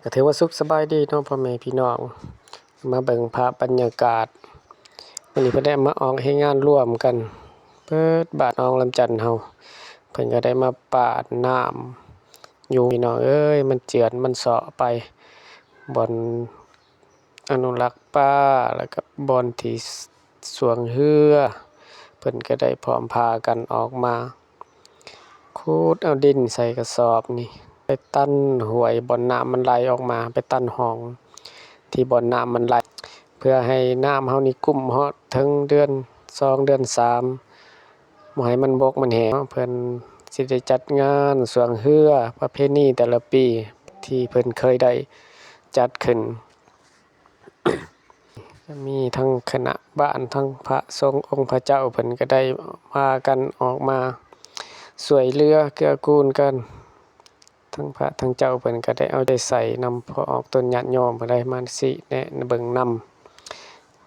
ກໍຖືວ່າສຸກສະບາຍດີເນາະ ພໍ່ແມ່ພີ່ນ້ອງ ມາເບິ່ງພາບບັນຍາກາດ ມື້ນີ້ເພິ່ນໄດ້ມາອອກແຮງງານລວມກັນ ເບິດບ້ານໜອງລຳຈັນເຮົາ ເພິ່ນກໍໄດ້ມາປາດນ້ຳຢູ່ ພີ່ນ້ອງເອີຍ ມັນເຈື່ອນມັນເຊາະໄປ ບ່ອນ ອະນຸລັກປາ ແລ້ວກໍບ່ອນທີ່ ສ- ຊ່ວງເຮືອ ເພິ່ນກໍໄດ້ພ້ອມພາກັນອອກມາ ຂຸດເອົາດິນໃສ່ກະສອບນີ້ ໄປຕັນຫ້ວຍບ່ອນນ້ຳມັນໄຫຼອອກມາ ໄປຕັນຮ່ອງທີ່ບ່ອນນ້ຳມັນໄຫຼ ເພື່ອໃຫ້ນ້ຳເຮົານີ້ກຸ້ມຮອດເຖິງເດືອນສອງ ເດືອນສາມ ບໍ່ໃຫ້ມັນບົກມັນແຫ້ງເນາະ ເພິ່ນຊິໄດ້ຈັດງານຊ່ວງເຮືອ ປະເພນີແຕ່ລະປີທີ່ເພິ່ນເຄີຍໄດ້ຈັດຂຶ້ນ. ຈະມີທັງຄະນະບ້ານ ທັງພະສົງອົງພະເຈົ້າ ເພິ່ນກໍໄດ້ພາກັນອອກມາຊ່ວຍເຫຼືອເກື້ອກູນກັນ ທັງພະທັງເຈົ້າເພິ່ນກໍໄດ້ເອົາໃຈໃສ່ນຳ ເພາະອອກຕົນຍາດໂຍມ ເພິ່ນໄດ້ມາຊີ້ແນະເບິ່ງນຳ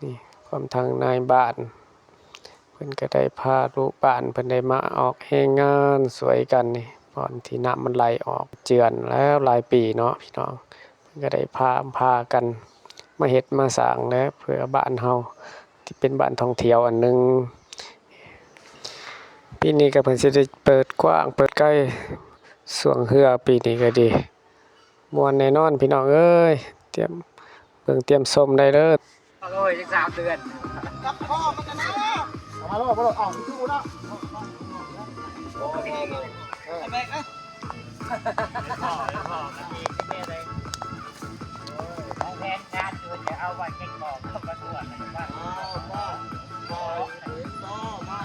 ນີ້ ພ້ອມທັງນາຍບ້ານ ເພິ່ນກໍໄດ້ພາລູກບ້ານ ເພິ່ນໄດ້ມາອອກແຮງງານຊ່ວຍກັນນີ້ ບ່ອນທີ່ນ້ຳມັນໄຫຼອອກເຈື່ອນແລ້ວຫຼາຍປີເນາະ ພີ່ນ້ອງ ເພິ່ນກໍໄດ້ພາ ພາກັນມາເຮັດມາສ້າງແຫຼະ ເພື່ອບ້ານເຮົາທີ່ເປັນບ້ານທ່ອງທ່ຽວອັນໜຶ່ງ ປີນີ້ກໍເພິ່ນຊິໄດ້ເປີດກວ້າງເປີດໄກ ຊ່ວງເຮືອປີນີ້ກໍດີ ມ່ວນແນ່ນອນພີ່ນ້ອງເອີຍ ຕຽມເບິ່ງຕຽມຊົມໄດ້ເດີ້. ໂອ້ຍ ຍັງສາມເດືອນ ເອົາມາໂລດ ມາໂລດ ເອົາຄືບໍ່ເນາະ ຂອງແພງຊາດຢູ່ ຈະເອົາໄວ້ເກັບຂອງ ເອົາມາຕົວະ ເອົາມາ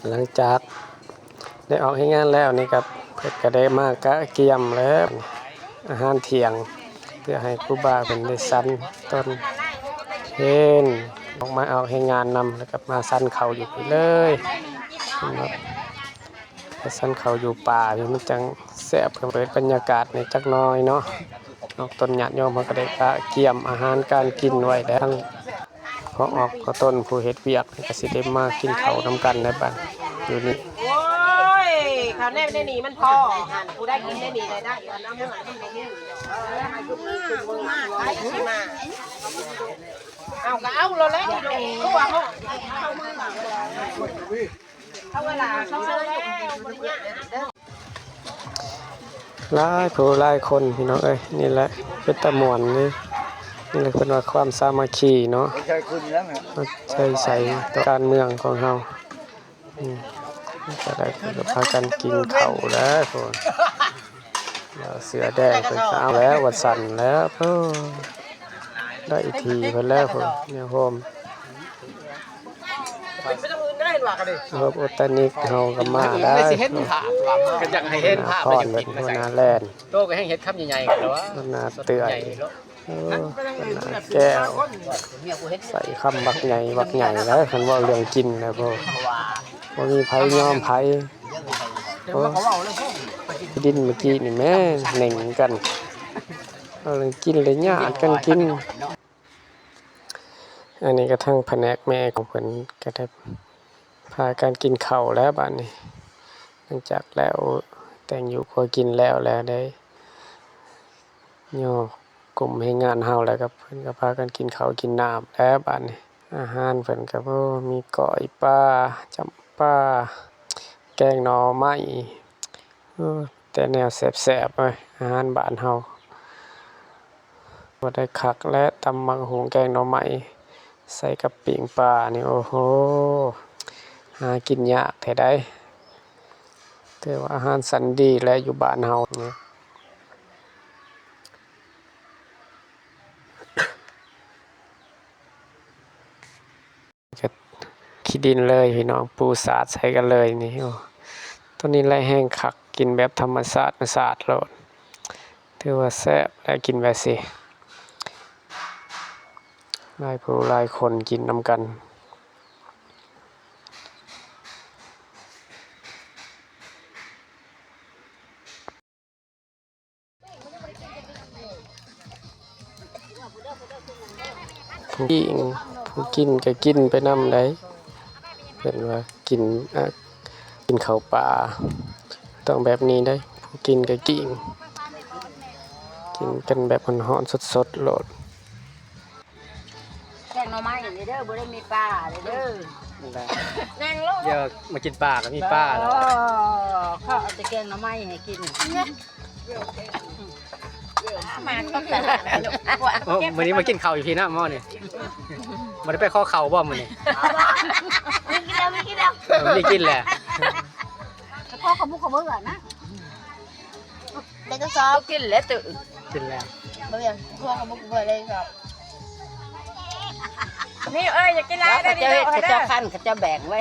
ຫຼັງຈາກໄດ້ອອກແຮງງານແລ້ວນີ້ກໍ ເພິ່ນກໍໄດ້ມາກະກຽມແລ້ວ ອາຫານທ່ຽງ ເພື່ອໃຫ້ຄູບາເພິ່ນໄດ້ສັນຕອນເພນ ອອກມາອອກແຮງງານນຳ ແລ້ວກໍມາສັນເຂົ້າຢູ່ພີ້ເລີຍ ສຳລັບໄປສັນເຂົ້າຢູ່ປ່ານີ້ ມັນຈັ່ງແຊບ ເພື່ອເປີດບັນຍາກາດໃຫ້ຈັກໜ້ອຍເນາະ ອອກຕົນຍາດໂຍມເຮົາກໍໄດ້ກະກຽມອາຫານການກິນໄວ້ແລ້ວ ທັງພໍ່ອອກພໍ່ຕົນຜູ້ເຮັດວຽກກໍຊິໄດ້ມາກິນເຂົ້ານຳກັນໃນບ້ານຢູ່ນີ້. ໂອ້ຍ ເຂົ້າແນມໃນນີ້ມັນພໍ ຫັ້ນ ຜູ້ໃດກິນໃນນີ້ໄດ້ ໄດ້ ອັນນັ້ນມັນບໍ່ມີ ໃຜຊິມາ ເອົາກໍເອົາໂລດແຫຼະ ຕົວະເຮົາ ເອົາເວລາເຂົາເຊີນແລ້ວ ບໍ່ໄດ້ຍາກ. ຫຼາຍຜູ້ຫຼາຍຄົນພີ່ນ້ອງເອີຍ ນີ້ແຫຼະເປັນຕາມ່ວນນີ້ ນີ້ແຫຼະເພິ່ນວ່າຄວາມສາມັກຄີເນາະ ເອົາໃຈໃສ່ຕໍ່ການເມືອງຂອງເຮົາ ອືມ ຈະໄດ້ເພິ່ນກໍພາກັນກິນເຂົ້າແລ້ວ ເສືອແດງເພິ່ນກໍເອົາແລ້ວ ວ່າຊັ້ນແລ້ວ ໂອ້ ໄດ້ທີ່ເພິ່ນແລ້ວ ແນວໂຮມ ເຮົາອຸດຕະນິກເຮົາກໍມາໄດ້ ກໍຢາກໃຫ້ເຫັນພາບ ຫົວໜ້າແລ່ນ ໂຕກໍແຮ່ງເຮັດຄຳໃຫຍ່ໆ ກໍວ່າຫົວໜ້າເຕືອຍ ໃຫຍ່ເນາະ ເອີ ແກ້ວ ໃສ່ຄຳບັກໃຫຍ່ ບັກໃຫຍ່ແລ້ວ ຄັນເວົ້າເລື່ອງກິນນະ ບໍ່ ບໍ່ມີໃຜຍອມໃຜ. ໂອ້ ທີ່ດິນເມື່ອກີ້ນີ້ແມ່ ເໜັງກັນ ເວົ້າເລື່ອງກິນແລ້ວຍາດກັນກິນ. ອັນນີ້ກໍທາງພະແນກແມ່ຂອງເພິ່ນກໍໄດ້ພາກັນກິນເຂົ້າແລ້ວບາດນີ້ ຫຼັງຈາກແລ້ວແຕ່ງຢູ່ຄົວກິນແລ້ວ ແລ້ວໄດ້ຍໍກຸ່ມແຮງງານເຮົາ ແລ້ວກໍເພິ່ນກໍພາກັນກິນເຂົ້າກິນນ້ຳແລ້ວບາດນີ້. ອາຫານເພິ່ນກໍ ໂອ້ ມີກ້ອຍປາ ຈ້ຳປາ ແກງໜໍ່ໄມ້ ໂອ້ ແຕ່ແນວແຊບໆເອີຍ ອາຫານບ້ານເຮົາ ບໍ່ໄດ້ຄັກແລະ ຕຳໝາກຫຸ່ງແກງໜໍ່ໄມ້ໃສ່ກັບປີ້ງປານີ້ ໂອ້ໂຫ ຫາກິນຍາກແທ້ໃດ໋ ຖືວ່າອາຫານຊັ້ນດີແຫຼະຢູ່ບ້ານເຮົານີ້. ເຮັດຂີ້ດິນເລີຍພີ່ນ້ອງ ປູສາດໃສ່ກັນເລີຍນີ້. ໂອ້ ໂຕນີ້ແຫຼະແຮງຄັກ ກິນແບບທຳມະຊາດ ມະຊາດໂລດ ຖືວ່າແຊບແຫຼະ ກິນແບບຊີ້ ຫຼາຍຜູ້ຫຼາຍຄົນກິນນຳກັນ. ຜູ້ກິນ ຜູ້ກິນກໍກິນໄປນຳໄດ໋ ເພິ່ນວ່າກິນ ອາ ກິນເຂົ້າປ່າຕ້ອງແບບນີ້ໄດ໋ ຜູ້ກິນກໍກິນ ກິນກັນແບບຮ້ອນໆ ສົດໆໂລດ. ແກງໜໍ່ໄມ້ນີ້ເດີ ບໍ່ໄດ້ມີປາເດີ ແມ່ງໂລດ ດຽວມາກິນປາກໍມີປາແລ້ວ ເຂົາເອົາແຕ່ແກງໜໍ່ໄມ້ໃຫ້ກິນ ມາຄົບຕະຫຼາດ ໂອ້ ມື້ນີ້ມາກິນເຂົ້າຢູ່ພີ້ນະ ມື້ນີ້ ບໍ່ໄດ້ໄປຂໍເຂົ້າບໍ່ມື້ນີ້? ມີກິນແລ້ວ ມີກິນແລ້ວ ເອີ ມີກິນແຫຼະ ຂໍເຂົ້າບຸກເຂົ້າເບືອນະ. ໄດ້ທົດສອບ ກິນແລ້ວຕື່ ກິນແລ້ວ ບໍ່ຢາກ ພວກເຮົາບໍ່ກິນເລີຍ ນີ້ເອີຍ ຢ່າກິນຫຼາຍເດີ ເຂົາເຈົ້າເຮັດ ເຂົາເຈົ້າຄັ້ນ ເຂົາເຈົ້າແບ່ງໄວ້.